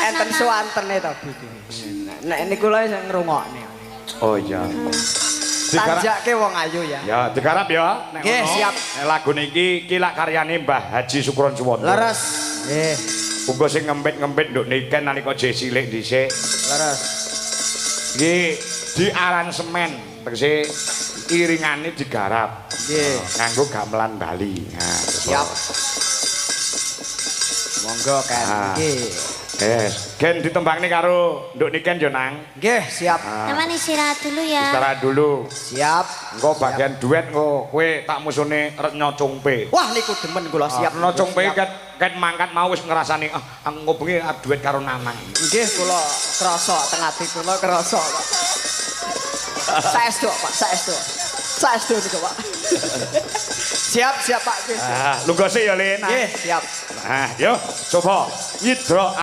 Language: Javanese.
Enten Nanang. suwantene to, Bu. Nek niku lho sing ngrungokne. Oh iya. Digarap Tanjake wong ayu ya. ya, digarap ya. Nek Nggih, ngono. siap. Nek lagu niki iki lak karyane Mbah Haji Sukron Suwondo. Leres. Nggih, Uga sing ngempit-ngempit nduk niken nalika jek cilik dhisik. Leres. Iki diaransemen, tegese iringane digarap. Nggih. Nganggo gamelan Bali. Nah, Siap. Monggo kan. Ah. Nggih. Yes, gen ditembangne karo nduk niken yo, Nang. Nggih, siap. Teman istirahat dulu ya. Istirahat dulu. Siap. Engko bagian duet engko kowe tak musune Retno Cungpe. Wah, niku demen kula, siap. Retno Cungpe Siap. ket ket mangkat mau wis ngrasani, ah, aku engko bengi arep duet karo Nanang. Nggih, kula krasa teng ati kula krasa, Pak. Saestu, Pak, saestu. Saestu niku, Pak. Siap, siap, Pak. Nggih. Ah, lungguh sik ya, Lin. Nggih, siap. Ah, yo coba nyidra.